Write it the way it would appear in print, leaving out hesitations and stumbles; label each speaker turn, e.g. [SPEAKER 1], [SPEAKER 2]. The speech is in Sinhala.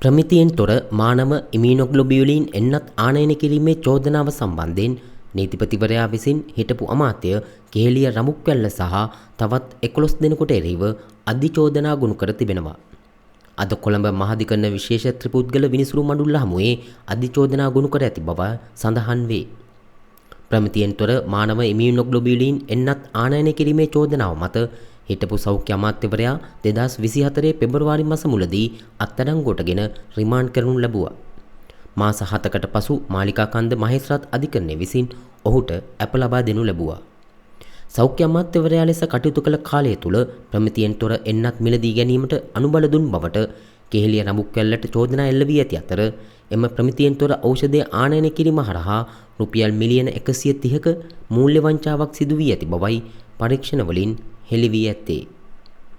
[SPEAKER 1] ප්‍රමිතියෙන් තොර මානව ඉමියුනොග්ලොබියුලින් එන්නත් ආනයන කිරීමේ චෝදනාව සම්බන්ධයෙන් නීතිපතිවරයා විසින් හිටපු අමාත්‍ය කේලිය රමුක්වැල්ල සහ තවත් 11 දෙනෙකුට එරෙහිව අධිචෝදනා ගොනු කර තිබෙනවා. අද කොළඹ මහාධිකරණ විශේෂ ත්‍රිපුද්ගල විනිසුරු මඩුල්ල හමුවේ අධිචෝදනා ගොනු කර ඇති බව සඳහන් වේ. ප්‍රමිතියෙන් තොර මානව ඉමියුනොග්ලොබියුලින් එන්නත් ආනයනය කිරීමේ චෝදනාව මත හිටපු සෞඛ්‍ය අමාත්‍යවරයා 2024 පෙබරවාරි මස මුලදී අත්අඩංගුවටගෙන රිමාන්ඩ් කරනු ලැබුවා. මාස 7කට පසු මාලිකාකන්ද මහේස්ත්‍රාත් අධිකරණය විසින් ඔහුට ඇප ලබා දෙනු ලැබුවා. සෞඛ්‍ය අමාත්‍යවරයා ලෙස කටයුතු කළ කාලය තුළ ප්‍රමිතියෙන් තොර එන්නත් මිලදී ගැනීමට අනුබල දුන් බවට කෙහෙලිය රඹුක්වැල්ලට චෝදනා එල්ල වී ඇති අතර එම ප්‍රමිතියෙන් තොර ඖෂධය ආනයනය කිරීම හරහා රුපියල් මිලියන 130ක මූල්‍ය වංචාවක් සිදු වී ඇති බවයි පරීක්ෂණ වලින් හෙළි වී ඇත්තේ.